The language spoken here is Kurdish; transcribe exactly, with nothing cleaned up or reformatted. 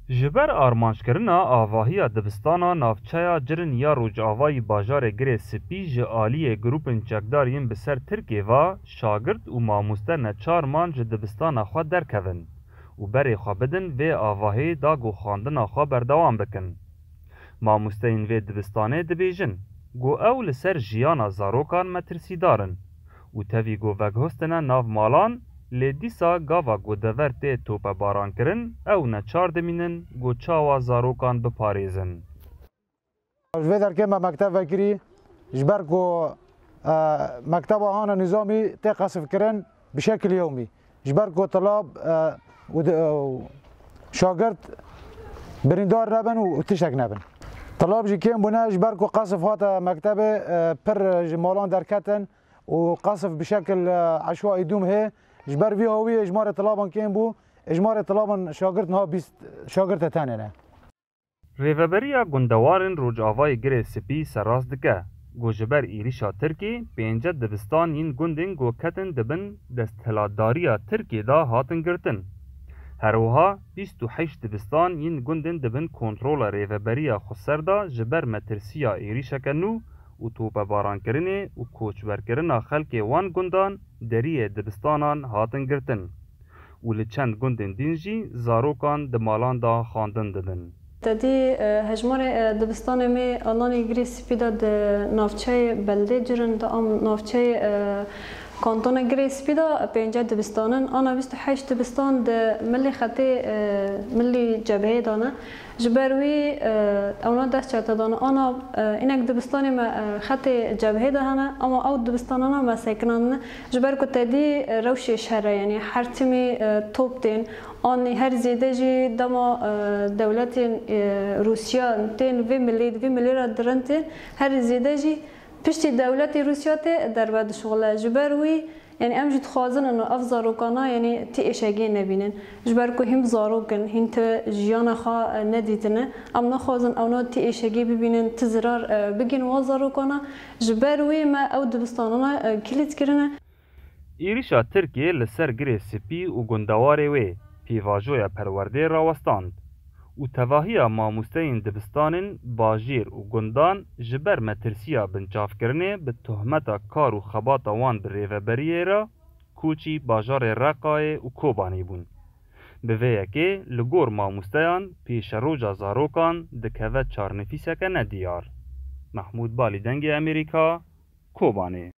Ji ber armanckirina avahiya dibistana navçeya Cirin ya Rojavayî bajarê Girê Spî ji aliyê grûpên çekdar yên bi ser Tirkê ve şagirt û mamoste neçar man ji dibistana xwe derkevin û berê xwe bidin vê avahiyê da ku xwendina xwe berdewam bikin. Mamosteyên vê dibistanê dibêjin ku ew li ser jiyana zarokan metirsîdar in û tevî ku veguhestine nav malan, lê dîsa gava ku dever tê topebarankirin, ew neçar dimînin ku çawa zarokan biparêzin. Ji vê derkê me mekteb vekirî, ji ber ku, e, mekteba hana nîzamî tê qesifkirin bi şekil yewmî. Ji ber ku tilab, e, û di-, û şagirt birîndar nebin û, û tiştek nebin. Tilab jî kêm bûne, ji ber ku qesif hate mektebê, e, pir ji malan derketin û qesif bi şekil, e, eşwaî dûm hê. Ji ber vî hawiyê êjmarê tilaban kêm bû. Êjmarê tilaban şagirt niha bîst şagirtê tenê ne. Rêveberiya Gundewarên Rojavayê Girê Spî serrast dike ku ji ber êrîşa Tirkî pêncî dibistan yên gundên ku ketin di bin desthilatdariya Tirkiyê de hatin girtin. Her wiha bîst û heşt dibistan yên gundên di bin kontrola Rêveberiya Xweser de ji ber metirsiya êrîşeke nû û topebarankirinê û koçberkirina xelkê wan gundan deriyê dibistanan hatin girtin û li çend gundên din jî zarokan di malan de xwendin didin. Tedî, e, hejmarê, e, dibistanê me Alanê Girê Spî de di navçeyê beldê Cirin de am navçeyê, e, kantona Girê Spî de pêncî dibistan in. Ana bîst û heşt dibistan di milî xetê, e, milî cebheyê de ne. Ji ber wî, e, ewna dest çete dane. Ana, e, înek dibistanê me, e, xetê cebhê de hene, ama ew dibistanana me sekinandine. Ji ber ku tedî, e, rewşê şer e, yanî her timî, e, top tên, an her zêde jî dema, e, dewletên, e, Rûsya tên vê milê, di vê milê re dirin tên, her zêde jî piştî dewletê Rûsya tê derve dişuxile. Ji ber wî, yanî em jî dixwazin ino ev zarokana, yanî ti êşegê nebînin. Ji ber ku hîn zarok in, hîn ti jiyana xwe, e, nedîtine. Em naxwazin ewna ti êşegê bibînin, ti zirar, e, bigin wan zarokana. Ji ber wî me ew dibistanana, e, kilît kirine. Êrîşa Tirkiyê li ser Girê Spî û gundewarê wê pêvajoya perwerdeyê rawestand û tevahiya mamosteyên dibistanên bajêr û gundan ji ber metirsiya binçavkirinê bi tohmeta kar û xebata wan bi rêveberiyê re koçî bajarê Reqayê û Kobanê bûn. Bi vê yekê li gor mamosteyan pêşeroja zarokan dikeve çarnivîseke nediyar. Mehmûd Balî, Dengê Amerîka, Kobanê.